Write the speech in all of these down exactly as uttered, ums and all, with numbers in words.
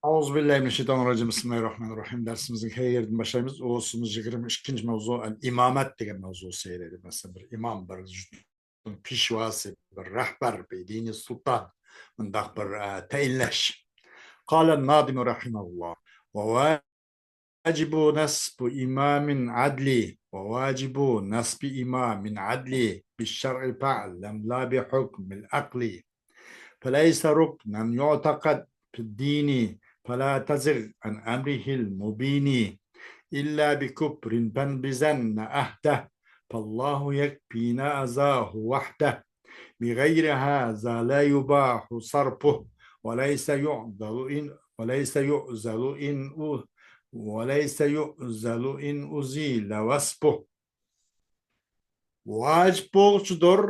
أعوذ بالله من الشيطان الرجيم. بسم الله الرحمن الرحيم. دەرسىمىزنى خەيرىدىن باشلايمىز. ئۇ سىزنىڭ يىگىرمە ئىككىنچى مەۋزۇ، ئىمامەت دېگەن مەۋزۇسى ئىدى. مەسىلەن، بىر ئىمام، بىر پېشۋاسى، بىر رەھبەر، بىر دىنىي سۇلتان، مۇنداق بىر، ئە، تەيىنلەش. قال الناظم رحمه الله: وواجب نصب إمام عدل، وواجب نصب إمام عدل بالشرع فاعلم لا بحكم العقل. فليس ركنا يعتقد في الدين، فلا تزغ عن أمره المبين، إلا بكفر فانبذن عهده، فالله يكفينا أذاه وحده، بغير هذا لا يباح صرفه، وليس يعزل إن، وليس يعزل إن أ-، وليس يعزل إن أزيل وصفه. ۋاجىپ بولغۇچىدۇر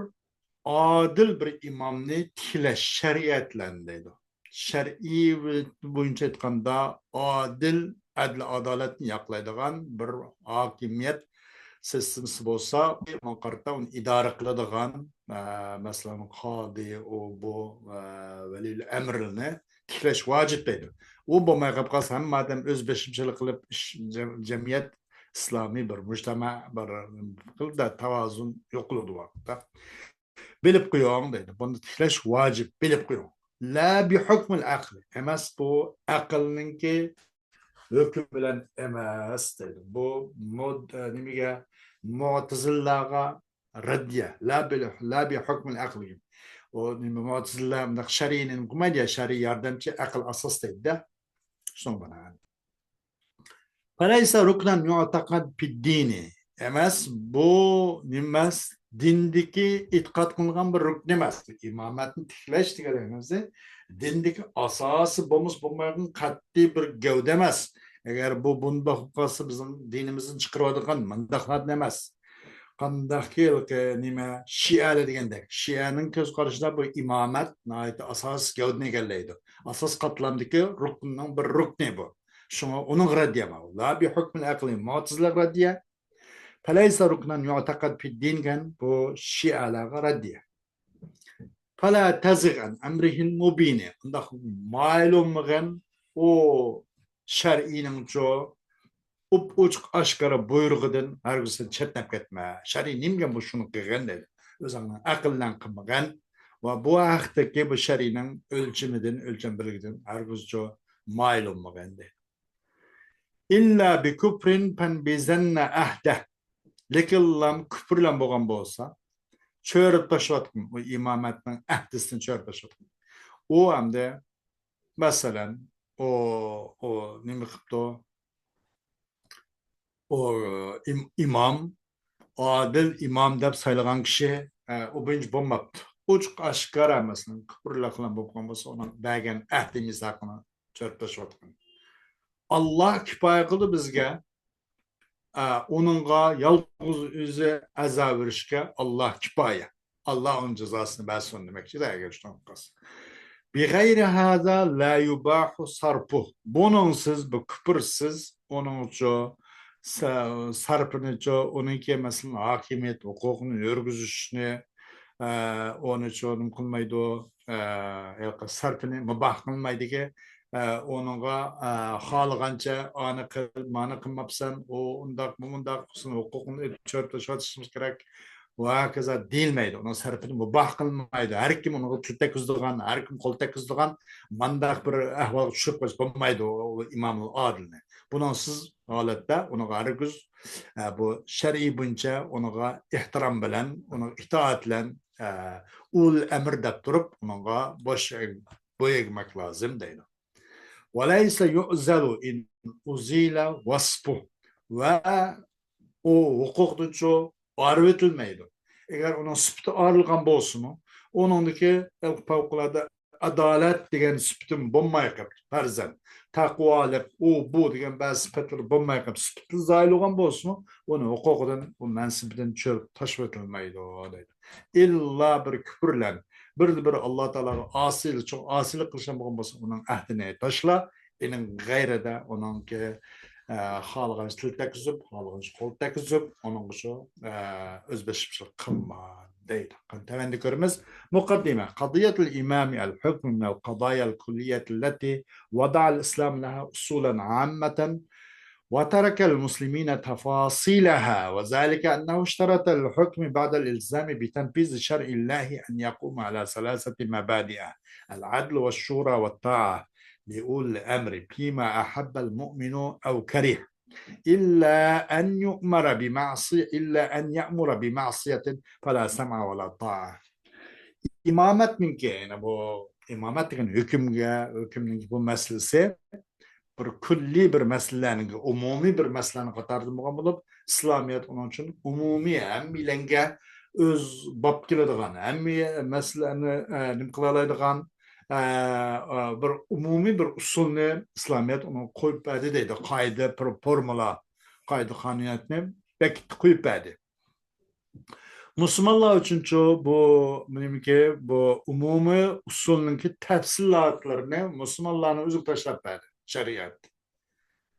ئادىل بىر ئىمامنى تىكلەش شەرىئەت بىلەن دەيدۇ. شەرئىي بويىچە ئېيتقاندا، ئادىل، ئەدل، ئادالەتنى ياقلايدىغان بىر ھاكىمىيەت سىستېمىسى بولسا، ئۇنىڭغا قارىتا ئۇنى ئىدارە قىلىدىغان، ئە، مەسىلەن، قادى، ئۇ، بۇ، ئە، ۋەلىيل ئەمرنى تىكلەش ۋاجىپ دەيدۇ. ئۇ بولماي قېلىپ قالسا، ھەممە ئادەم ئۆز بېشىمچىلىق قىلىپ، ئىش، جەم-، جەمئىيەت ئىسلامىي بىر مۇجتەمە، بىر خىلدا تاۋازۇن يوقىلىدۇ ۋاقىتتا. بىلىپ قويۇڭ دەيدۇ. بۇنى تىكلەش ۋاجىپ، بىلىپ قويۇڭ. لا بىھۇكمىل ئەقلى. ئەمەس، بۇ ئەقىلنىڭكى ھۆكمى بىلەن ئەمەس دەيدۇ. بۇ مۇد-، نېمىگە؟ مۇتەزىلىلەرگە رەددىيە. لا بىل-، لا بىھۇكمىل ئەقلى. ئۇ نېمە، مۇتەزىلىلەر مۇنداق شەرئىينى نېمە قىلمايدۇ يا، شەرئىي ياردەمچى، ئەقىل ئاساس دەيدۇ-دە. شۇنىڭ بىلەن. فليس ركنا يعتقد في الدين. ئەمەس، بۇ نېمە ئەمەس، دىندىكى ئېتىقاد قىلىنغان بىر رۇكن ئەمەس. ئىمامەتنى تىكلەش دېگەنلىرىمىز دىندىكى ئاساسى بولمىسا بولمايدىغان قەتئىي بىر گەۋدە ئەمەس. ئەگەر بۇ بۇنداق بولۇپ قالسا، بىزنىڭ دىنىمىزدىن چىقىرىۋاتىدىغان مۇنداقلاردىن ئەمەس. قانداقكى ھېلىقى نېمە، شىئەلەر دېگەندەك. شىئەنىڭ كۆز قارىشىدا بۇ ئىمامەت ناھايىتى ئاساسىي گەۋدىنى ئىگىلەيدۇ. ئاساس قاتلامدىكى رۇكننىڭ بىر رۇكنى بۇ. شۇڭا ئۇنىڭغا رەددىيە ماۋۇ. لا بىھۇكمىل ئەقلى، مۇتەزىلىلەرگە رەددىيە. فليس ركنا يعتقد في الدين دېگەن بۇ شىئەلەرگە رەددىيە. فلا تزغ عن أمره المبين. ئۇنداق مايىل بولمىغىن ئۇ شەرئىينىڭچۇ ئوپئوچۇق ئاشكارا بۇيرۇقىدىن ھەرگىز سەن چەتنەپ كەتمە. شەرئىي نېمىگە بۇ شۇنى قىلغىن دەيدۇ. ئۆزۈڭنىڭ ئەقىل بىلەن قىلمىغىن. ۋە بۇ ھەقتىكى بۇ شەرئىينىڭ ئۆلچىمىدىن، ئۆلچەم بىرلىكىدىن ھەرگىزچۇ مايىل بولمىغىن دەيدۇ. إلا بكفر فانبذن عهده. لېكىنلا كۇپۇر بىلەن بولغان بولسا، چۆرۈپ تاشلىۋاتقىن، ئۇ ئىمامەتنىڭ ئەھدىسىنى چۆرۈپ تاشلىۋاتقىن. ئۇ ئەمدى، مەسىلەن، ئۇ، ئۇ نېمە قىپتۇ؟ ئۇ ئىم-، ئىمام، ئادىل ئىمام دەپ سايلىغان كىشى، ئە، ئۇ بىرىنچى بولماپتۇ. ئوچۇق ئاشكارا، مەسىلەن، كۇپۇرلۇق بىلەن بولۇپ قالغان بولسا، ئۇنىڭ بەرگەن ئەھدى مىساقىنى چۆرۈپ تاشلىۋاتقىن. ئاللا كۇپايە قىلدى بىزگە. ئە، ئۇنىڭغا يالغۇز ئۆزى ئەزا بېرىشكە ئاللا كۇپايە. ئاللا ئۇنىڭ جازاسىنى بەرسۇن دېمەكچىدە، ئەگەر شۇنداق قىلسا. بغير هذا لا يباح صرفه. بۇنىڭسىز، بۇ كۇپۇرسىز، ئۇنىڭچۇ سە-، سەرپىنىچۇ، ئۇنىڭكى، مەسىلەن، ھاكىمىيەت ھوقۇقىنى يۈرگۈزۈشنى، ئە، ئۇنىچۇ نېمە قىلمايدۇ، ئە، ھېلىقى سەرپىنى مۇباھ قىلمايدىكى، ئە، ئۇنىڭغا، ئە، خالىغانچە ئانى قىل، مانى قىلماپسەن، ئۇ ئۇنداق، بۇ مۇنداق، سېنىڭ ھوقۇقۇڭنى چۆرۈپ تاشلىۋېتىشىمىز كېرەك. ۋە ھاكازا دېيىلمەيدۇ. ئۇنىڭ سەرپىنى مۇباھ قىلمايدۇ. ھەر كىم ئۇنىڭغا تىل تەگكۈزىدىغان، ھەر كىم قول تەگكۈزىدىغان مانداق بىر ئەھۋالغا چۈشۈپ قالسا بولمايدۇ ئۇ ئىمامۇل ئادىلنى. بۇنىڭسىز ھالەتتە ئۇنىڭغا ھەرگىز، ئە، بۇ شەرئىي بويىچە ئۇنىڭغا ئېھتىرام بىلەن، ئۇنىڭغا ئىتائەت بىلەن، ئە، ئۇل ئەمر دەپ تۇرۇپ، ئۇنىڭغا بوش، بويۇن ئەگمەك لازىم دەيدۇ. وليس يعزل إن أزيل وصفه. ۋە ئۇ ھوقۇقتىنچۇ ئايرىۋېتىلمەيدۇ. ئەگەر ئۇنىڭ سۈپىتى ئايرىلغان بولسىمۇ، ئۇنىڭدىكى پەۋقۇلئاددە ئادالەت دېگەن سۈپىتىمۇ بولماي قېلىپتۇ. پەرزەنت، تەقۋالىق، ئۇ، بۇ دېگەن بەزى سۈپەتلىرى بولماي قېلىپ، سۈپىتى زايىل بولغان بولسىمۇ، ئۇنىڭ ھوقۇقىدىن، ئۇ مەنسىپىدىن چۆرۈپ تاشلىۋېتىلمەيدۇ دەيدۇ. ئىللا بىر كۇپۇر بىلەن، بىردە بىر ئاللا تائالاغا ئاسىيلىق، چوڭ ئاسىيلىق قىلىشقان بولغان بولسا، ئۇنىڭ ئەھدىنى تاشلا. ئېنىڭ غەيرىدە ئۇنىڭكى، ئە، خالىغانچە تىل تەگكۈزۈپ، خالىغانچە قول تەگكۈزۈپ، ئۇنىڭغا شۇ، ئە، ئۆز بېشىمچىلىق قىلما. دەيدۇ. قېنى، تۆۋەندە كۆرىمىز. مۇقەددىمە. قضية الإمام الحكم من القضايا الكلية التي وضع الإسلام لها أصولا عامة وترك المسلمين تفاصيلها، وذلك أنه اشترط الحكم بعد الالتزام بتنفيذ شرع الله أن يقوم على ثلاثة مبادئ: العدل والشورى والطاعة لأولي الأمر فيما أحب المؤمن أو كره، إلا أن يؤمر بمعصية، إلا أن يأمر بمعصية فلا سمع ولا طاعة. ئىمامەتنىڭكى، يەنى بۇ ئىمامەت دېگەن ھۆكۈمگە، ھۆكۈمنىڭ بۇ مەسىلىسى بىر كۈللىي بىر مەسىلىلەرنىڭ، ئومۇمىي بىر مەسىلىلەرنىڭ قاتارىدىن بولغان بولۇپ، ئىسلامىيەت ئۇنىڭ ئۈچۈن ئومۇمىي، ھەممىيلەنگە ئۆز باب كېلىدىغان، ھەممە مەسىلىلەرنى، ئە، نېمە قىلالايدىغان، ئە، ئە، بىر ئومۇمىي بىر ئۇسۇلنى ئىسلامىيەت ئۇنىڭغا قويۇپ بەردى دەيدۇ. قائىدە، بىر فورمۇلا، قائىدە قانۇنىيەتنى بەكىتىپ قويۇپ بەردى. مۇسۇلمانلار ئۈچۈنچۇ بۇ، نېمىكى، بۇ ئومۇمىي ئۇسۇلنىڭكى تەپسىلاتلىرىنى مۇسۇلمانلارنىڭ ئۆزىگە تاشلاپ بەردى شەرىئەت،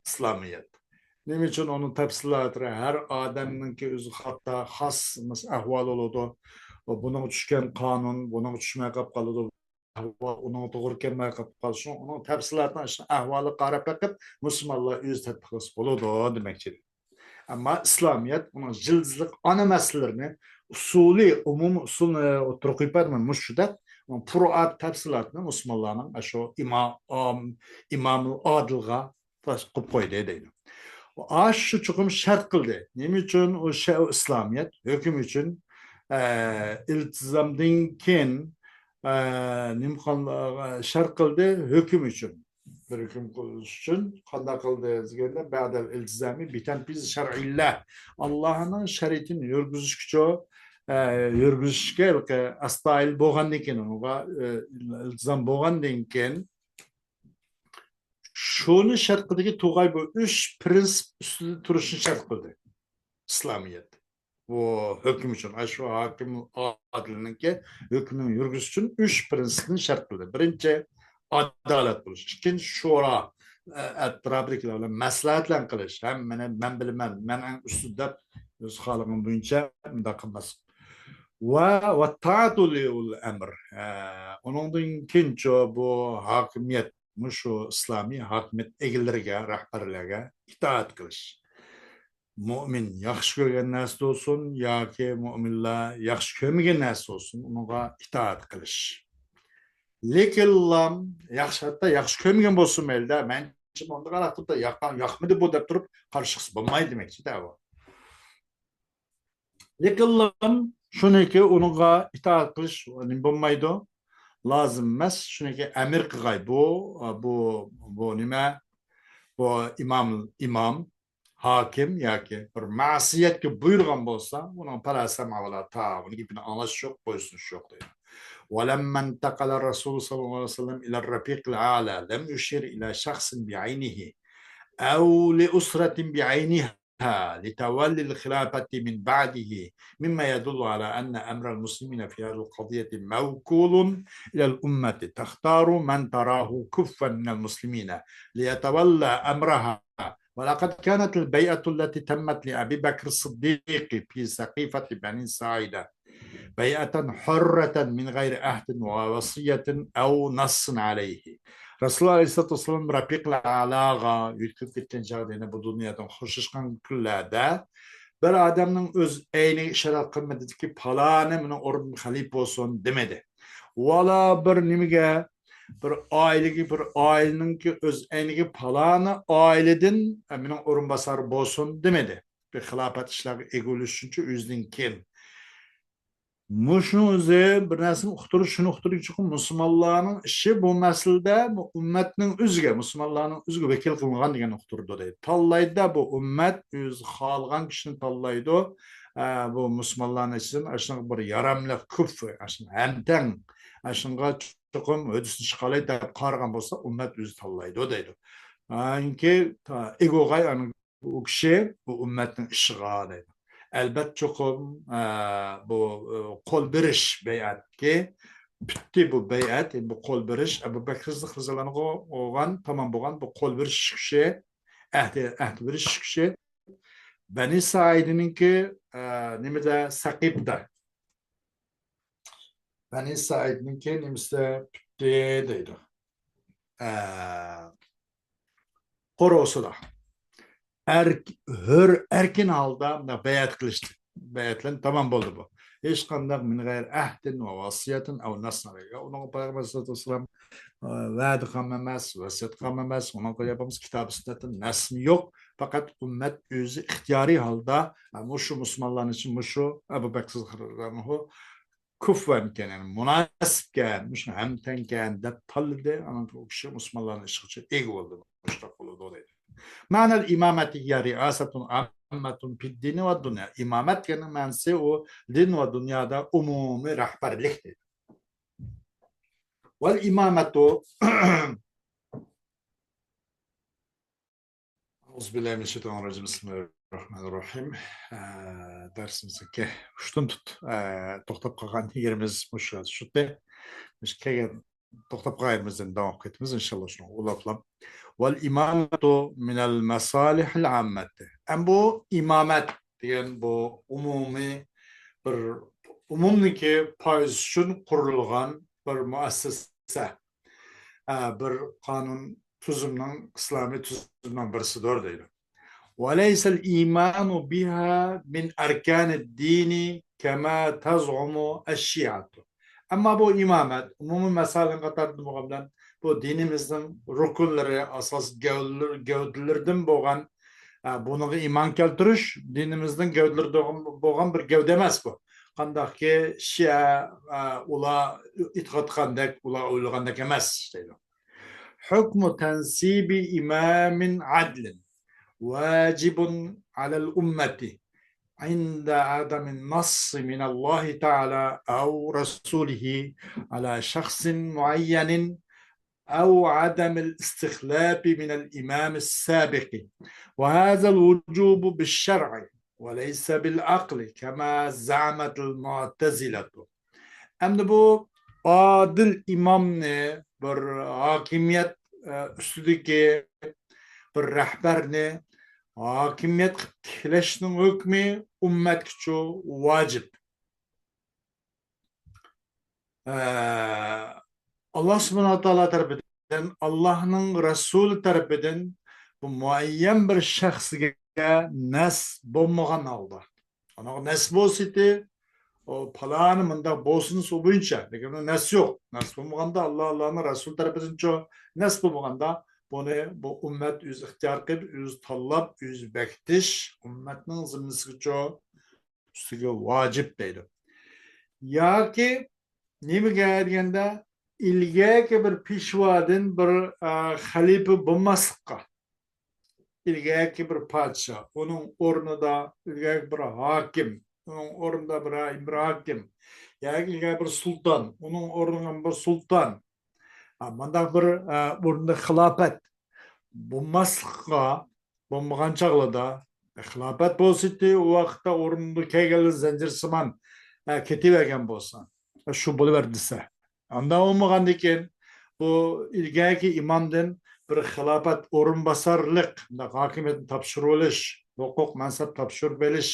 ئىسلامىيەت. نېمە ئۈچۈن ئۇنىڭ تەپسىلاتلىرى؟ ھەر ئادەمنىڭكى ئۆزى خاتا، خاس مەس-، ئەھۋالى بولىدۇ. بۇنىڭغا چۈشكەن قانۇن بۇنىڭغا چۈشمەي قاپ قالىدۇ. ئەھۋال ئۇنىڭغا توغرا كەلمەي قاپ قالىدۇ. شۇڭا ئۇنىڭ تەپسىلاتىنى شۇ ئەھۋالىغا قاراپ بېقىپ، مۇسۇلمانلار ئۆزى تەتبىق قىلسا بولىدۇ دېمەكچى. ئەمما ئىسلامىيەت ئۇنىڭ يىلتىزلىق ئانا مەسىلىلىرىنى، ئۇسۇلى، ئومۇمىي ئۇسۇلنى ئوتتۇرىغا قويۇپ بەردىم، مۇشۇ دەپ، پۇرۇئات تەپسىلاتنى مۇسۇلمانلارنىڭ ئاشۇ ئىما-، ئام-، ئىمامۇل ئادىلغا قويۇپ قويدى دەيدۇ. ئاشۇ چوقۇم شەرت قىلدى. نېمە ئۈچۈن ئۇ شە-، ئىسلامىيەت ھۆكۈم ئۈچۈن، ئە، ئىلتىزامدىن كېيىن، ئە، نېمە قىل-، شەرت قىلدى؟ ھۆكۈم ئۈچۈن. بىر ھۆكۈم قىلىش ئۈچۈن قانداق قىلدى دېگەندە، بەدەل ئىلتىزامى بىتەنپىز شەرئىللە. ئاللاھنىڭ شەرىئىتىنى يۈرگۈزۈشكىچۇ، ئە، يۈرگۈزۈشكە ھېلىقى ئەستايىل بولغاندىن كېيىن، ئۇنىڭغا، ئە، ئىلتىزام بولغاندىن كېيىن، شۇنى شەرت قىلدىكى، تۇغاي بۇ ئۈچ پرىنسىپ ئۈستىدە تۇرۇشنى شەرت قىلدى ئىسلامىيەت. بۇ ھۆكۈم ئۈچۈن، ئاشۇ ھاكىم ئادىلنىڭكى ھۆكمىنى يۈرگۈزۈش ئۈچۈن ئۈچ پرىنسىپنى شەرت قىلدى. بىرىنچى، ئادالەت بولۇش. ئىككىنچى، شورا، ئە-، ئەتراپىدىكىلەر بىلەن مەسلىھەتلەر قىلىش. ھەممىنى مەن بىلىمەن، مەن ئەڭ ئۈستۈن دەپ ئۆز خالىغىنى بويىچە مۇنداق قىلماسلىق. ۋە، ۋە تائەتۇ لىئۇل ئەمر. ئە، ئۇنىڭدىن كېيىنچۇ بۇ ھاكىمىيەت، مۇشۇ ئىسلامىي ھاكىمىيەت ئىگىلىرىگە، رەھبەرلەرگە ئىتائەت قىلىش. مۆمىن ياخشى كۆرگەن نەرسە بولسۇن ياكى مۆمىنلەر ياخشى كۆرمىگەن نەرسە بولسۇن، ئۇنىڭغا ئىتائەت قىلىش. لېكىنلا ياخشى، ھەتتا ياخشى كۆرمىگەن بولسۇن مەيلىدە، مەنچە مۇنداق ئالاقىدا ياقمىدى بۇ دەپ تۇرۇپ قارشى چىقسا بولمايدۇ دېمەكچى دەۋا. لېكىنلا شۇنىكى ئۇنىڭغا ئىتائەت قىلىش نېمە بولمايدۇ؟ لازىم ئەمەس. شۇنىكى ئەمىر قىلغاي. بۇ، بۇ، بۇ نېمە؟ بۇ ئىمام، ئىمام، ھاكىم ياكى بىر مەسىيەتكە بۇيرۇغان بولسا، ئۇنىڭ پەلا سەمە ۋەلا تا، ئۇنىڭ گېپىنى ئاڭلاش يوق، بويسۇنۇش يوق دەيدۇ. ولما انتقل الرسول صلى الله عليه وسلم إلى الرفيق الأعلى لم يشر إلى شخص بعينه أو لأسرة بعينها لتولي الخلافة من بعده، مما يدل على أن أمر المسلمين في هذه القضية موكول إلى الأمة تختار من تراه كفا من المسلمين ليتولى أمرها. ولقد كانت البيعة التي تمت لأبي بكر الصديق في سقيفة بني ساعدة بيعة حرة من غير عهد ووصية أو نص عليه. رەسۇلۇللاھ ئەلەيھىسسالاتۇ ۋەسسالام رەپىقىل ئەلاغا يۆتكىلىپ كەتكەن چاغدا، يەنە بۇ دۇنيادىن خوشلاشقان كۈنلەردە، بىر ئادەمنىڭ ئۆز ئەينىگە ئىشارە قىلمىدىكى، پالانى مېنىڭ ئورنۇمدا خەلىپە بولسۇن دېمىدى. ۋالا بىر نېمىگە، بىر ئائىلىگە، بىر ئائىلىنىڭكى ئۆز ئەينىگە پالانى ئائىلىدىن مېنىڭ ئورۇنباسار بولسۇن دېمىدى. بىر خىلاپەت ئىشلارغا ئىگە بولۇش ئۈچۈن ئۆزىدىن كېيىن. مۇشۇنىڭ ئۆزى بىر نەرسىنى ئۇقتۇرۇش، شۇنى ئۇقتۇرۇش ئۈچۈن مۇسۇلمانلارنىڭ ئىشى بۇ مەسىلىدە، بۇ ئۈممەتنىڭ ئۆزىگە، مۇسۇلمانلارنىڭ ئۆزىگە ۋەكىل قىلىنغان دېگەن ئۇقتۇرىدۇ دەيدۇ. تاللايدۇ بۇ ئۈممەت، ئۆزى خالىغان كىشىنى تاللايدۇ. ئە، بۇ مۇسۇلمانلارنىڭ ئىچىدىن ئاشۇنىڭ بىر ياراملىق كۇففى، ئاشۇنىڭ ھەمتەڭ، ئاشۇنىڭغا چوقۇم ھۆددىسىنى چىقالاي دەپ قارىغان بولسا، ئۈممەت ئۆزى تاللايدۇ دەيدۇ. ئانكى تا-، ئىگوغاي ئانا ئۇ كىشى بۇ ئۈممەتنىڭ ئىشىغا دەيدۇ. ئەلبەت، چوقۇم، ئە، بۇ، ئە، قول بېرىش بەيئەتكە پۈتتى بۇ بەيئەت، بۇ قول بېرىش، ئەبۇ بەكرى سىددىق رەزىياللاھۇ ئەنھۇغا بولغان، تامام بولغان بۇ قول بېرىش چىقىشى، ئەھدى، ئەھدى بېرىش چىقىشى بەنى سائىدىنىڭكى، ئە، نېمىدە، سەقىپتا. بەنى سائىدنىڭكى نېمىسى پۈتتى دەيدۇ. ئە، قورۇسىدا. ئەرك-، ھۆر، ئەركىن ھالدا مۇنداق بەيئەت قىلىشتى. بەيئەتلەرنى تامام بولدى بۇ. ھېچقانداق من غەير ئەھدىن ۋە ۋەسىيەتىن ئەۋ نەسسىن ئەلەيھى. ئۇنىڭغا پەيغەمبەر ئەلەيھىسسالاتۇ ۋەسسالام، ئە، ۋەدە قىلغان ئەمەس، ۋەسىيەت قىلغان ئەمەس، ئۇنىڭغا ياپىمىز كىتاب سۈننەتتىن نەسمۇ يوق. پەقەت ئۈممەت ئۆزى ئىختىيارىي ھالدا، ئە، مۇشۇ مۇسۇلمانلارنىڭ ئىچى مۇشۇ ئەبۇ بەكىر سىددىق رەزىياللاھۇ ئەنھۇ كۇفۋەنكەن، يەنى مۇناسىپكەن، مۇشۇ ھەمتەڭكەن دەپ تاللىدى. ئانان كېيىن ئۇ كىشى مۇسۇلمانلارنىڭ ئىشىغا ئىگە بولدى. مۇشۇنداق بولىدۇ دەيدۇ. مەنەل ئىمامەتى ھىيە رىئاسەتۇن ئاممەتۇن فىددىنى ۋە دۇنيا. ئىمامەت دېگەننىڭ مەنىسى ئۇ دىن ۋە دۇنيادا ئومۇمىي رەھبەرلىك دەيدۇ. ۋەل ئىمامەتۇ ئەئۇزۇ بىللاھى مىنەششەيتانىررەجىم. بىسمىللاھىررەھمانىررەھىم. ئە، دەرسىمىزنىڭكى ئۇشتۇمتۇت، ئە، توختاپ قالغان يېرىمىز مۇشۇ يەردە چۈشتى. مۇشۇ كەلگەن توختاپ قالغان يېرىمىزدىن داۋام قىلىپ كېتىمىز، ئىنشاللا، شۇنىڭغا ئۇلاپلا. ۋەل ئىمامەتۇ مىنەل مەسالىھىل ئاممەتى. ئەمما بۇ ئىمامەت دېگەن بۇ ئومۇمىي بىر، ئومۇمنىڭكى پايدىسى ئۈچۈن قۇرۇلغان بىر مۇئەسسەسە، ئە، بىر قانۇن تۈزۈمنىڭ، ئىسلامىي تۈزۈمنىڭ بىرسىدۇر دەيدۇ. ۋەلەيسەل ئىمانۇ بىھا مىن ئەركانىد دىنى كەما تەزئۇمۇ ئەششىئەتۇ. ئەمما بۇ ئىمامەت ئومۇمىي مەسەلىنىڭ قاتارىدا بولغان بىلەن بۇ دىنىمىزنىڭ رۇكۇنلىرى، ئاساس گەۋدىلىرى، گەۋدىلىرىدىن بولغان، ئە، بۇنىڭغا ئىمان كەلتۈرۈش، دىنىمىزنىڭ گەۋدىلىرىدە بولغان بىر گەۋدە ئەمەس بۇ. قانداقكى شىئە، ئە، ئۇلار ئېيتقان ئۇلار ئويلىغاندەك ئەمەس دەيدۇ. حكم تنصيب إمام عدل واجب على الأمة عند عدم النص من الله تعالى أو رسوله على شخص معين أو عدم الاستخلاف من الإمام السابق، وهذا الوجوب بالشرع وليس بالعقل كما زعمت المعتزلة. ئەمدى بۇ ئادىل ئىمامنى، بىر ھاكىمىيەت، ئە، ئۈستىدىكى بىر رەھبەرنى ھاكىمىيەت قىلىپ تىكلەشنىڭ ھۆكمى ئۈممەتكىچۇ ۋاجىپ. ئە، ئاللا سۇبھانەھۇ ۋە تائالا تەرىپىدىن، ئاللانىڭ رەسۇلى تەرىپىدىن بۇ مۇئەييەن بىر شەخسكە نەس بولمىغان ھالدا. ئۇنىڭغا نەس بولسىتى، ئۇ پالانى مۇنداق بولسۇن، ئۇ بويىچە. لېكىن ئۇنىڭ نەس يوق. نەس بولمىغاندا، ئاللا، ئاللانىڭ رەسۇلى تەرىپىدىنچۇ نەس بولمىغاندا، بۇنى بۇ ئۈممەت ئۆزى ئىختىيار قىلىپ، ئۆزى تاللاپ، ئۆزى بېكىتىش ئۈممەتنىڭ زىممىسىگىچۇ، ئۈستىگە ۋاجىپ دەيدۇ. ياكى نېمىگە دېگەندە، ئىلگەركى بىر پېشۋادىن بىر، ئە، خەلىپە بولماسلىققا. ئىلگەركى بىر پادىشاھ، ئۇنىڭ ئورنىدا ئىلگەركى بىر ھاكىم، ئۇنىڭ ئورنىدا بىر، بىر ھاكىم، ياكى ئىلگەر بىر سۇلتان، ئۇنىڭ ئورنىغا بىر سۇلتان. ھە، مۇنداق بىر، ئە، ئورنىدا خىلاپەت بولماسلىققا، بولمىغان چاغلىدا، خىلاپەت بولسىتى، ئۇ ۋاقىتتا ئورنىدا كەلگەنلەر زەنجىرسىمان، ئە، كېتىۋەرگەن بولسا، شۇ بولۇۋەر دېسە. ئاندا بولمىغاندىكىن، بۇ ئىلگەركى ئىمامدىن بىر خىلاپەت ئورۇنباسارلىق، مۇنداق ھاكىمىيەتنى تاپشۇرۇۋېلىش، ھوقۇق مەنسەپ تاپشۇرۇپ بېرىش،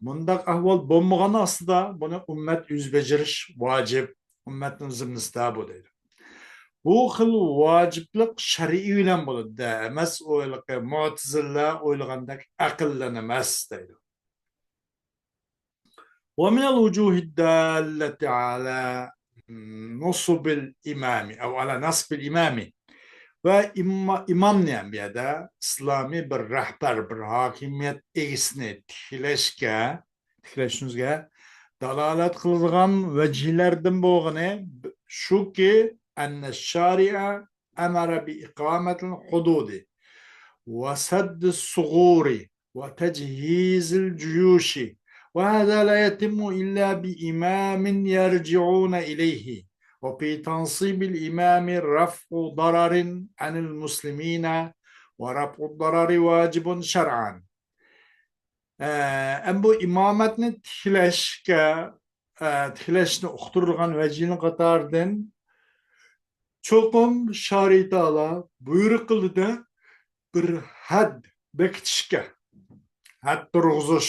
مۇنداق ئەھۋال بولمىغان ئاستىدا بۇنى ئۈممەت يۈز بېجىرىش ۋاجىپ، ئۈممەتنىڭ زىممىسىدە بۇ دەيدۇ. بۇ خىل ۋاجىپلىق شەرئىي بىلەن بولىدۇ، ئەمەس ئۇ ھېلىقى مۇئتەزىلە ئويلىغاندەك ئەقىل بىلەن ئەمەس دەيدۇ. ومن الوجوه الدالة على نصب الإمام أو على نصب الإمام. ۋە ئىمما-، ئىمامنى ھەم بۇ يەردە ئىسلامىي بىر رەھبەر، بىر ھاكىمىيەت ئىگىسىنى تىكلەشكە، تىكلەشىمىزگە دالالەت قىلىدىغان ۋەجھىلەردىن بولغىنى شۇكى، أن الشارع أمر بإقامة الحدود وسد الثغور وتجهيز الجيوش، وهذا لا يتم إلا بإمام يرجعون إليه، وفي تنصيب الإمام رفع ضرر عن المسلمين، ورفع الضرر واجب شرعا. ئە، ئەمما بۇ ئىمامەتنى تىكلەشكە، ئە، تىكلەشنى ئۇقتۇرىدىغان ۋەجىنىڭ قاتارىدىن چوقۇم شارىئەت تائالا بۇيرۇق قىلدى-دە، بىر ھەد بېكىتىشكە، ھەد تۇرغۇزۇش.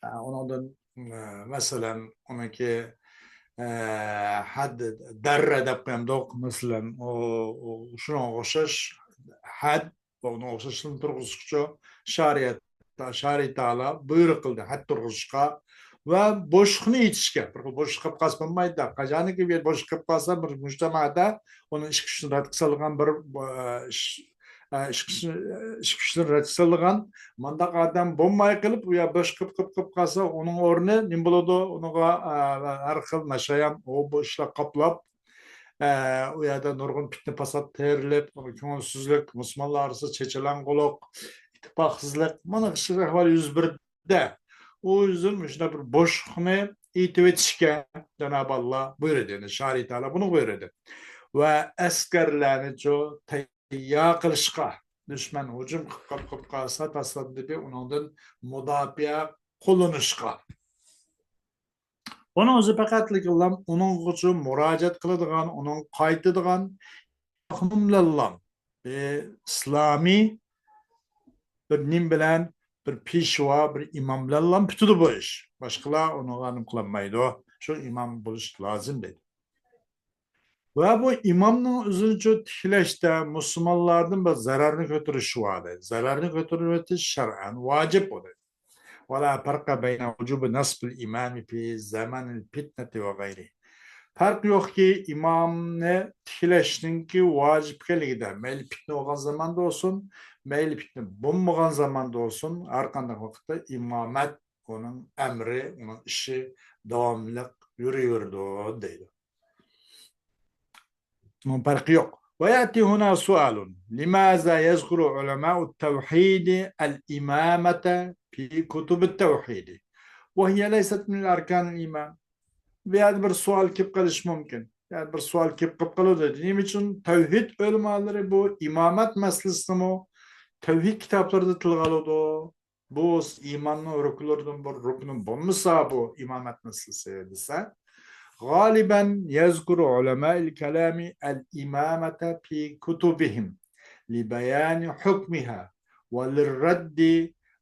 ئە، ئۇنىڭدىن، ئە، مەسىلەن، ئۇنىڭكى، ئە، ھەد، دەررە دەپ قويامدۇق، مەسىلەن، ئۇ، ئۇ، شۇنىڭغا ئوخشاش ھەد، ئۇنىڭغا ئوخشاشلا تۇرغۇزغۇچى شەرىئەت، شەرىئەت تائالا بۇيرۇق قىلدى ھەد تۇرغۇزۇشقا ۋە بوشلۇقنى ئېيتىشكە. بىر خىل بوشلۇق قېلىپ قالسا بولمايدۇ. قاچانكى بىر بوشلۇق قېلىپ قالسا، بىر مۇجتەمەدە ئۇنىڭ ئىچكى كۈچىنى رەتكە سالىدىغان بىر، ئە، ئىش، ئە، ئىچكى كۈچىنى، ئىچكى كۈچىنى رەتكە سالىدىغان مۇنداق ئادەم بولماي قېلىپ، ئۇ يەر بوش قېلىپ، قېلىپ، قېلىپ قالسا، ئۇنىڭ ئورنى نېمە بولىدۇ؟ ئۇنىڭغا، ئە، ھەر خىل ناشايان، ئۇ بۇ ئىشلار قاپلاپ، ئە، ئۇ يەردە نۇرغۇن پىتنە پاسات تېرىلىپ، كۆڭۈلسىزلىك، مۇسۇلمانلار ئارىسىدا چېچىلاڭغۇلۇق، ئىتتىپاقسىزلىق، مانا شۇ ئەھۋال يۈز بەردى. ئۇ يۈزدىن مۇشۇنداق بىر بوشلۇقنى ئېيتىۋېتىشكە جانابى ئاللا بۇيرۇدى، يەنى شەرىئەت تائالا بۇنى بۇيرۇدى. ۋە ئەسكەرلەرنىچۇ تەييار قىلىشقا، دۈشمەن ھۇجۇم قىلىپ قاپ-، قىلىپ قالسا، تاسادىپىي ئۇنىڭدىن مۇداپىئە قوللىنىشقا. ئۇنىڭ ئۆزى پەقەتلىكلا ئۇنىڭغىچۇ مۇراجىئەت قىلىدىغان، ئۇنىڭ قايتىدىغان ئىماملارلا، ئى، ئىسلامىي بىر نېمە بىلەن، بىر پېشۋا، بىر ئىمام بىلەنلا پۈتىدۇ بۇ ئىش. باشقىلار ئۇنىڭغا نېمە قىلالمايدۇ. شۇ ئىمام بولۇش لازىم دەيدۇ. ۋە بۇ ئىمامنىڭ ئۆزىنىچۇ تىكلەشتە مۇسۇلمانلاردىن بىر زەرەرنى كۆتۈرۈش بار دەيدۇ. زەرەرنى كۆتۈرۈۋېتىش شەرئەن ۋاجىپ بۇ دەيدۇ. ولا فرق بين وجوب نصب الإمام في زمن الفتنة وغيره. پەرق يوقكى، ئىمامنى تىكلەشنىڭكى ۋاجىپ ئىكەنلىكىدە، مەيلى پىتنە بولغان زاماندا بولسۇن، مەيلى پىتنە بولمىغان زاماندا بولسۇن، ھەر قانداق ۋاقىتتا ئىمامەت، ئۇنىڭ ئەمرى، ئۇنىڭ ئىشى داۋاملىق يۈرۈۋېرىدۇ دەيدۇ. بۇنىڭ پەرقى يوق. ويأتي هنا سؤال، لماذا يذكر علماء التوحيد الإمامة في كتب التوحيد وهي ليست من أركان الإيمان؟ بۇ يەردە بىر سوئال كېلىپ قېلىشى مۇمكىن. يەنى بىر سوئال كېلىپ قېلىپ قالىدۇ. نېمە ئۈچۈن تەۋھىد ئۆلىمالىرى بۇ ئىمامەت مەسىلىسىنىمۇ تەۋھىد كىتابلىرىدا تىلغا ئالىدۇ؟ بۇ ئىماننىڭ رۇكۇنلىرىدىن بىر رۇكنى بولمىسا، بۇ ئىمامەت مەسىلىسى دېسە، غالبا يذكر علماء الكلام الإمامة في كتبهم لبيان حكمها وللرد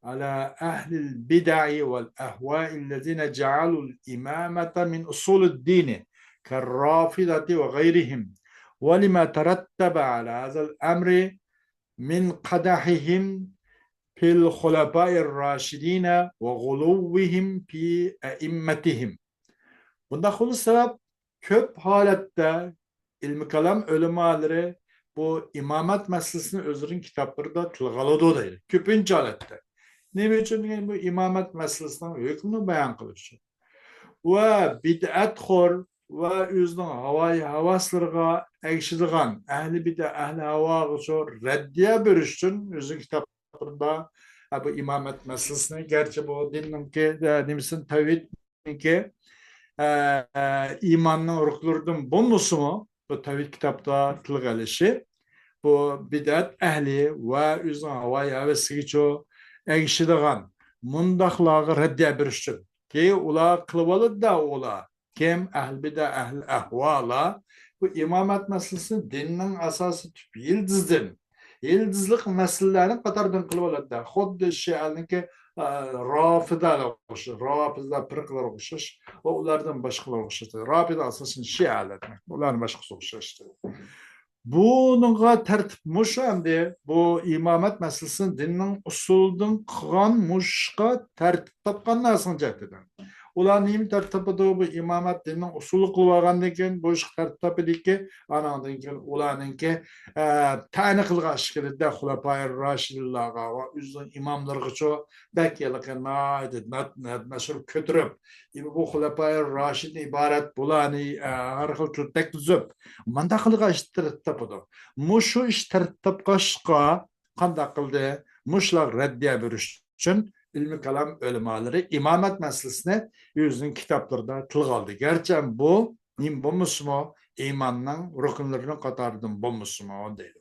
على أهل البدع والأهواء الذين جعلوا الإمامة من أصول الدين كالرافضة وغيرهم، ولما ترتب على هذا الأمر من قدحهم في الخلفاء الراشدين وغلوهم في أئمتهم. بۇنداق بولۇشى سەۋەب، كۆپ ھالەتتە ئىلمىي كالام ئۆلىمالىرى بۇ ئىمامەت مەسىلىسىنى ئۆزلىرىنىڭ كىتابلىرىدا تىلغا ئالىدۇ دەيدۇ. كۆپىنچە ھالەتتە. نېمە ئۈچۈن دېگەن، بۇ ئىمامەت مەسىلىسىنىڭ ھۆكمىنى بايان قىلىش ئۈچۈن. ۋە بىدئەتخور ۋە ئۆزىنىڭ ھاۋايى ھاۋاسلىرىغا ئەگىشىدىغان ئەھلى بىدئە، ئەھلى ھاۋاغىچۇ رەددىيە بېرىش ئۈچۈن ئۆزىنىڭ كىتابلىرىدا، ئە، بۇ ئىمامەت مەسىلىسىنى، گەرچە بۇ دىننىڭكى، ئە، نېمىسىنى، تەۋھىدنىڭكى، ئە، ئە، ئىماننىڭ رۇكنلىرىدىن بولمىسىمۇ، بۇ تەۋھىد كىتابتا تىلغا ئېلىشى، بۇ بىدئەت ئەھلى ۋە ئۆزىنىڭ ھاۋايى ھەۋىسىگىچۇ ئەگىشىدىغان مۇنداقلارغا رەددىيە بېرىش ئۈچۈن. كېيىن ئۇلار قىلىۋالىدۇ-دە، ئۇلار. كىم؟ ئەھلى بىدئە، ئەھلى ئەھۋالار بۇ ئىمامەت مەسىلىسىنى دىننىڭ ئاساسىي تۈپ يىلتىزىدىن، يىلتىزلىق مەسىلىلەرنىڭ قاتارىدىن قىلىۋالىدۇ. خۇددى شىئەنىڭكى، ئە، رافىدەلەرگە ئوخشاش، رافىدە پىرقىلەرگە ئوخشاش ۋە ئۇلاردىن باشقىلارغا ئوخشاش. رافىدە ئاساسەن شىئەلەر دېمەك. ئۇلارنىڭ باشقىسىغا ئوخشاش. بۇنىڭغا تەرتىپ مۇشۇ ئەمدى. بۇ ئىمامەت مەسىلىسىنى دىننىڭ ئۇسۇلىدىن قىلغان مۇشۇ ئىشقا تەرتىپ تاپقان نەرسىنىڭ جەھىتىدىن. ئۇلار نېمە تەرتىپ تاپىدۇ؟ بۇ ئىمامەت دىننىڭ ئۇسۇلى قىلىۋالغاندىن كېيىن بۇ ئىشقا تەرتىپ تاپىدىكى، ئانىڭدىن كېيىن ئۇلارنىڭكى، ئە، تەنە قىلغان ئىشلىرىدە خۇلەپائىر راشىدىنلارغا ۋە ئۆزىنىڭ ئىماملىرىغىچۇ بەك ھېلىقى ناھايىتى نات-، نات-، ناشۇر كۆتۈرۈپ، بۇ خۇلەپائىر راشىدىن ئىبارەت بۇلارنى، ئە، ھەر خىل تىل تەگكۈزۈپ، مانداق قىلغان ئىش تەرتىپ تاپىدۇ. مۇشۇ ئىش تەرتىپ تاپقاچقا قانداق قىلدى؟ مۇشۇلارغا رەددىيە بېرىش ئۈچۈن ئىلمىي كالام ئۆلىمالىرى ئىمامەت مەسىلىسىنى ئۆزىنىڭ كىتابلىرىدا تىلغا ئالدى. گەرچە بۇ نېمە بولمىسىمۇ، ئىماننىڭ رۇكۇنلىرىنىڭ قاتارىدىن بولمىسىمۇ دەيدۇ.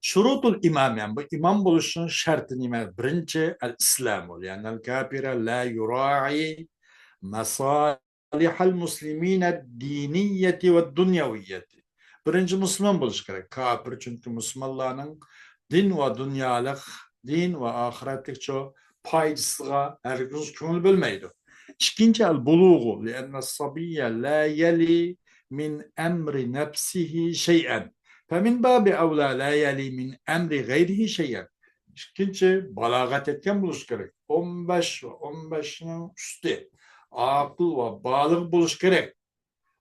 شۇرۇتۇل ئىمام، يەنى بۇ ئىمام بولۇشنىڭ شەرتى نېمە؟ بىرىنچى، ئەل ئىسلامۇ، لىئەننەل كافىرە لا يۇرائى مەسالىھەل مۇسلىمىنە دىنىيەتى ۋە دۇنيەۋىيەتى. بىرىنچى مۇسۇلمان بولۇش كېرەك. كاپىر، چۈنكى مۇسۇلمانلارنىڭ دىن ۋە دۇنيالىق، دىن ۋە ئاخىرەتلىكچۇ پايدىسىغا ھەرگىز كۆڭۈل بۆلمەيدۇ. ئىككىنچى، ئەل بۇلۇغۇ، لىئەننە سابىييە لا يەلى مىن ئەمرى نەپسىھى شەيئەن. فەمىن بابى ئەۋلا لا يەلى مىن ئەمرى غەيرىھى شەيئەن. ئىككىنچى، بالاغەت يەتكەن بولۇش كېرەك. ئون بەش ۋە ئون بەشنىڭ ئۈستى. ئاقىل ۋە بالىغ بولۇش كېرەك.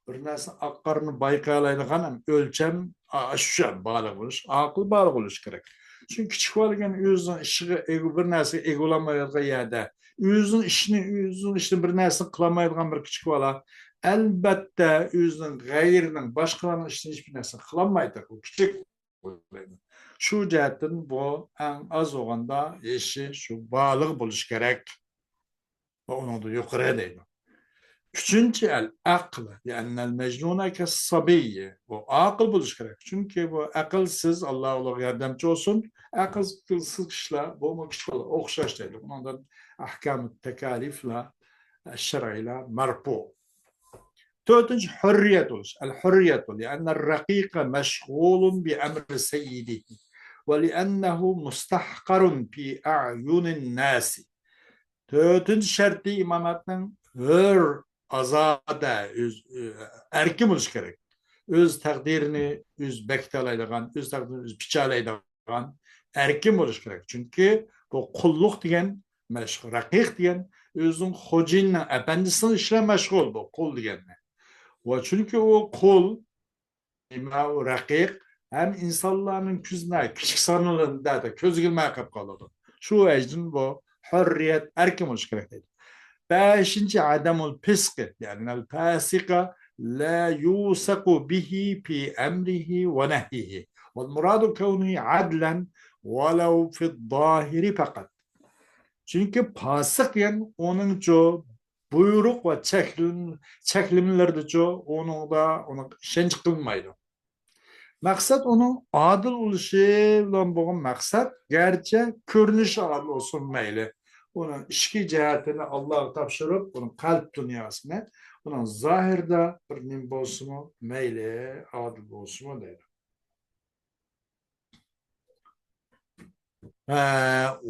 بىر نەرسىنى ئاق قارىنى بايقىيالايدىغان ھەم ئۆلچەم، ئا، شۇ بالىغ بولۇش، ئاقىل بالىغ بولۇش كېرەك. چۈنكى كىچىك بالا دېگەن ئۆزىنىڭ ئىشىغا ئىگە، بىر نەرسىگە ئىگە بولالمايدىغان يەردە، ئۆزىنىڭ ئىشىنى، ئۆزىنىڭ ئىشىنى بىر نەرسىنى قىلالمايدىغان بىر كىچىك بالا، ئەلبەتتە، ئۆزىنىڭ، غەيرىنىڭ، باشقىلارنىڭ ئىشىنى ھېچبىر نەرسىنى قىلالمايدۇ. ئۇ كىچىك. شۇ جەھەتتىن بۇ ئەڭ ئاز بولغاندا يېشى شۇ بالىغ بولۇش كېرەك. ۋە ئۇنىڭدىن يۇقىرى دەيدۇ. ئۈچىنچى، ئەل ئەقل، لىئەننەل مەجنۇنە كەسسابىيي. بۇ ئاقىل بولۇش كېرەك. چۈنكى بۇ ئەقىلسىز، ئاللا ئۇلارغا ياردەمچى بولسۇن، ئەقىلسىز كىشىلەر، بۇمۇ كىچىك بالا ئوخشاش دەيدۇ. ئۇنىڭدىن ئەھكامۇ تەكالىفلار شەرئىيلەر مەرپۇ. تۆتىنچى، ھۆررىيەت بولۇش. ئەل ھۆررىيەتۇ لىئەننەر رەقىقە مەشغۇلۇن بىئەمرى سەييىدىھى ۋە لىئەننەھۇ مۇستەھقەرۇن فى ئەيۇنىن ناسى. تۆتىنچى شەرتى ئىمامەتنىڭ ھۆر، ئازادە، ئۆز، ئەركىن بولۇش كېرەك. ئۆز تەقدىرىنى ئۆزى بېكىتەلەيدىغان، ئۆز تەقدىرىنى ئۆزى پىچالايدىغان، ئەركىن بولۇش كېرەك. چۈنكى بۇ قۇللۇق دېگەن، مەش-، رەقىق دېگەن ئۆزىنىڭ خوجىيىنىنىڭ، ئەپەندىسىنىڭ ئىشى بىلەن مەشغۇل بۇ قۇل دېگەننى. ۋە چۈنكى ئۇ قۇل، نېمە ئۇ رەقىق، ھەم ئىنسانلارنىڭ كۆزىنە كىچىك سانىلىدۇ، كۆزگە ئىلماي قېلىپ قالىدۇ. شۇ ۋەجدىن بۇ ھۆررىيەت، ئەركىن بولۇش كېرەك دەيدۇ. بەشىنچى، ئادەمۇل پىسقى، لىئەننەل پاسىقە لا يۇسەقۇ بىھى فى ئەمرىھى ۋە نەھيىھى. ۋەل مۇرادۇ كەۋنىھى ئەدلەن ۋەلەۋ فىز زاھىرى پەقەت. چۈنكى پاسىق دېگەن ئۇنىڭچۇ بۇيرۇق ۋە چەكلىم-، چەكلىمىلىرىدىچۇ ئۇنىڭدا، ئۇنىڭغا ئىشەنچ قىلمايدۇ. مەقسەت ئۇنىڭ ئادىل بولۇشى بىلەن بولغان مەقسەت، گەرچە كۆرۈنۈشى ئادىل بولسۇن مەيلى، ئۇنىڭ ئىچكى جەھەتىنى ئاللاغا تاپشۇرۇپ، ئۇنىڭ قەلب دۇنياسىنى، ئۇنىڭ زاھىرىدا بىر نېمە بولسىمۇ مەيلى، ئادىل بولسىمۇ دەيدۇ.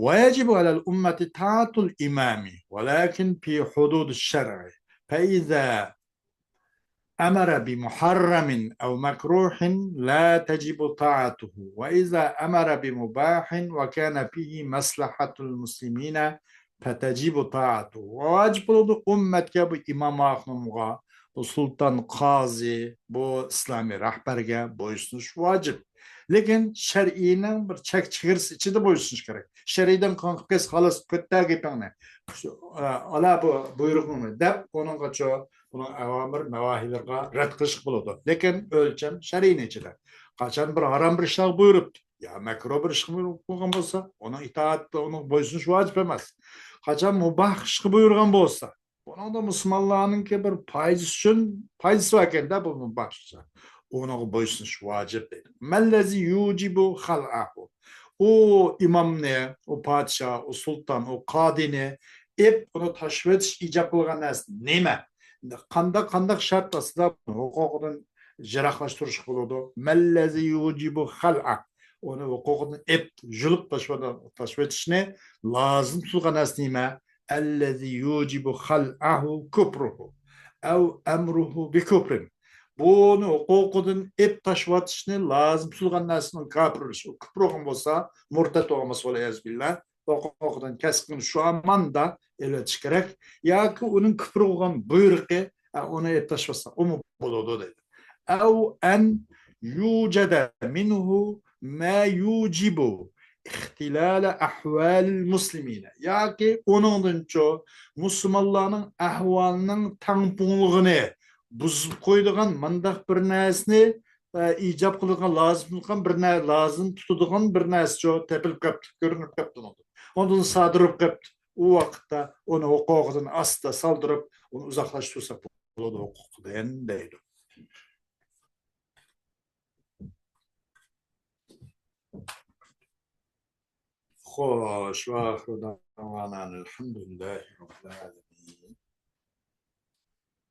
ويجب على الأمة طاعة الإمام ولكن في حدود الشرع، فإذا أمر بمحرم أو مكروه لا تجب طاعته، وإذا أمر بمباح وكان فيه مصلحة المسلمين فتجب طاعته. ۋاجىپ بولىدۇ ئۈممەتكە، بۇ ئىمام ئاخۇنۇمغا، بۇ سۇلتان، قازى، بۇ ئىسلامىي رەھبەرگە بويسۇنۇش ۋاجىپ. لېكىن شەرئىينىڭ بىر چەك چېگرىسى ئىچىدە بويسۇنۇش كېرەك. شەرئىيدىن قاڭقىپ كەتسە، خالاس، كۆتتە گېپىڭنى. ئالا بۇ بۇيرۇقۇڭنى دەپ، ئۇنىڭغىچۇ، ئۇنىڭ ئاۋامىر ناۋاھىلىرىغا رەت قىلىشقا بولىدۇ. لېكىن ئۆلچەم شەرئىينىڭ ئىچىدە. قاچان بىر ھارام بىر ئىشلارغا بۇيرۇپتۇ يا مەكرۇھ بىر ئىشقا بۇيرۇق قىلغان بولسا، ئۇنىڭ ئىتائەت، ئۇنىڭ بويسۇنۇش ۋاجىپ ئەمەس. قاچان مۇباھ ئىشقا بۇيرۇغان بولسا، بۇنىڭدا مۇسۇلمانلارنىڭكى بىر پايدىسى ئۈچۈن، پايدىسى باركەندە بۇ مۇباھ ئىشتا، ئۇنىڭغا بويسۇنۇش ۋاجىپ دەيدۇ. مەللەزى يۇجىبۇ خەلئەھۇ. ئۇ ئىمامنى، ئۇ پادىشاھ، ئۇ سۇلتان، ئۇ قادىنى ئېپ، ئۇنى تاشلىۋېتىش ئىجاب قىلغان نەرسە نېمە؟ قانداق، قانداق شەرت ئاستىدا ھوقۇقىدىن يىراقلاشتۇرۇشقا بولىدۇ؟ مەللەزى يۇجىبۇ خەلئە. ئۇنى ھوقۇقىدىن ئېپ، يۇلۇپ تاشلىۋېتىشنى لازىم تۇتۇلغان نەرسە نېمە؟ ئەللەزى يۇجىبۇ خەلئەھۇ كۇپرۇھۇ ئەۋ ئەمرۇھۇ بىكۇپرىن. بۇنى ھوقۇقىدىن ئېپ تاشلىۋېتىشنى لازىم تۇتۇلغان نەرسىنىڭ كاپىر بولۇشى، كۇپۇر بولغان بولسا، مۇرتەت بولغان بولسا، ۋەلئىيەزۇ بىللا، ھوقۇقىدىن كەسكىن شۇ ھامان ئېلىۋېتىش كېرەك. ياكى ئۇنىڭ كۇپۇر بولغان بۇيرۇقى، ئە، ئۇنى ئېلىپ تاشلىسا، ئۇمۇ بولىدۇ دەيدۇ. ئەۋ ئەن يۇجەدە مىنھۇ ما يۇجىبۇ ئىختىلالە ئەھۋالىل مۇسلىمىنە. ياكى ئۇنىڭدىنچۇ مۇسۇلمانلارنىڭ ئەھۋالىنىڭ تەڭپۇڭلۇقىنى بۇزۇپ قويىدىغان مۇنداق بىر نەرسىنى، ئە، ئىجاب قىلىدىغان، لازىم تۇتقان بىر نە-، لازىم تۇتىدىغان بىر نەرسىچۇ تېپىلىپ قاپتۇ، كۆرۈنۈپ قاپتۇ. ئۇنىڭدىن سادىر بولۇپ قاپتۇ. ئۇ ۋاقىتتا ئۇنى ھوقۇقىدىن ئاستا سالدۇرۇپ، ئۇنى ئۇزاقلاشتۇرسا بولىدۇ ھوقۇقىدىن دەيدۇ. خوش، وآخر دعوانا الحمد لله رب العالمين.